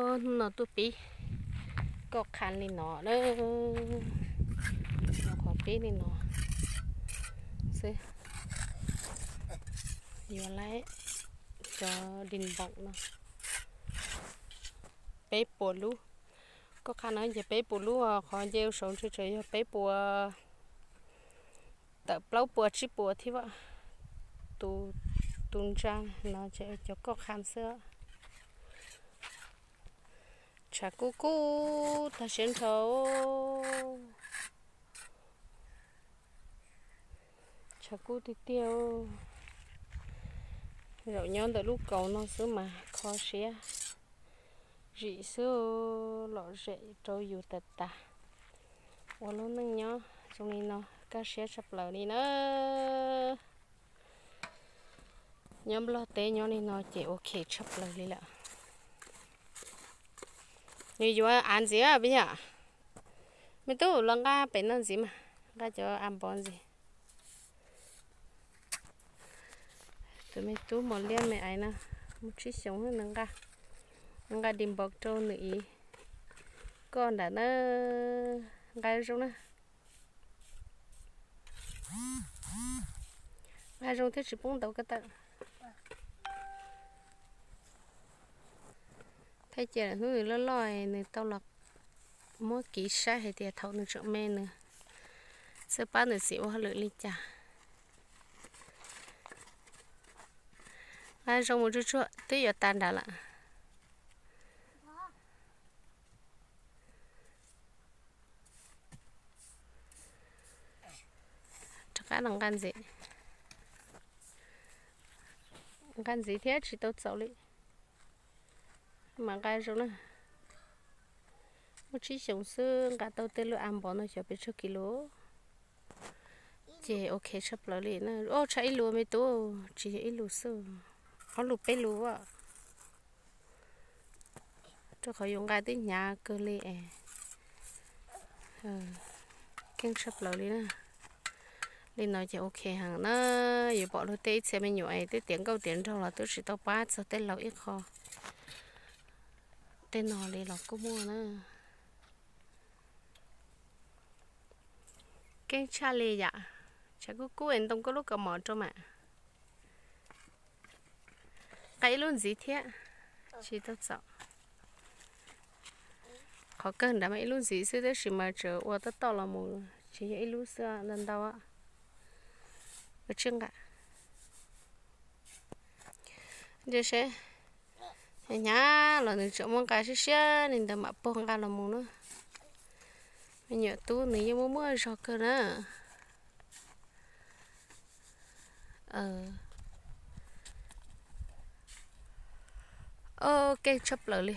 Hnub no tuaj pib koj qha li no na, qhov pib li no xwb. Yuav lawm cov dib npoo no peb puas lub. Koj qha no ces peb puas lub, qhov nce saud ntshe tseem yog peb puas, tawm plaub puas tsib puas thiab. Tus ntsa no ces cov koj qha xwb. Tshav kub kub tag siab nrho. Tshav kub tiag tiag. Zaum nyob ntawm lub kaus no xwb mas kho siab zim xwb, lom zem rau yus tas tas. Ua lub neej nyob zoo li no kaj siab tshaj plaws li na. Nyob Nplog teb nyob li no ces ua ke tshaj plaws li lawm. Nws yuav av ntxiv peb yom. Me tub los nqa pem no ntxiv mas, nqa cov av npov ntxiv. Tus me tub mos liab me aiv no, muaj tsib xyoos nws nqa, nqa dib npov rau nws ib koj nram na, nqa zoo na. Nqa zoo thiab tsis poob ntau ko taw. Thaij cia hnub nws loj loj nws tau los muab kiv saib hais tias thaum nws tseem me nws txawj pab nws txiv ua hauj lwm li cas. Nqa zoo mus tsuag tsuag twb yuav tas nrad lawm. Rov qab los nqa ntxiv, nqa ntxiv thiab tsis tau txaus li. Mas nqa zoo na, muaj tsib xyoos xwb nqa tau tej lub av npov no xyov pes tsawg kis lus. Ces ok tshaj plaws li na. Ua tshaj ib lus me tub, tsis yog ib lus xwb, ob lus peb lus. Rau qhov yus nqa twb hnyav kawg li es keej tshaj plaws li na. Li no ces ok heev na. Yuav pom luag tej ib txhia me nyuam es twb tiav nkauj tiav nraug los twb tsis tau pab txog tej laus ib qho. Tej no li los kuj muaj na. Keej tshaj li yam. Tshav kub kub es ntoo koj lub kaus mom rau mas. Nqa ib lub ntxiv thiab, tsis tau txaus. Qhov kawg nrad mas ib lub ntxiv xwb tab sis mas tseem ua toj toj los mus, tsis yog ib lub xwb, ntau ntau. Ua tsis nqa. Nce seb, hnyav los nws tseem muab nqa siab siab li ntawd mam pog nqa los mus na. Me nyuam tub nws yeej muaj muaj zog kawg na. Keej tshaj plaws li.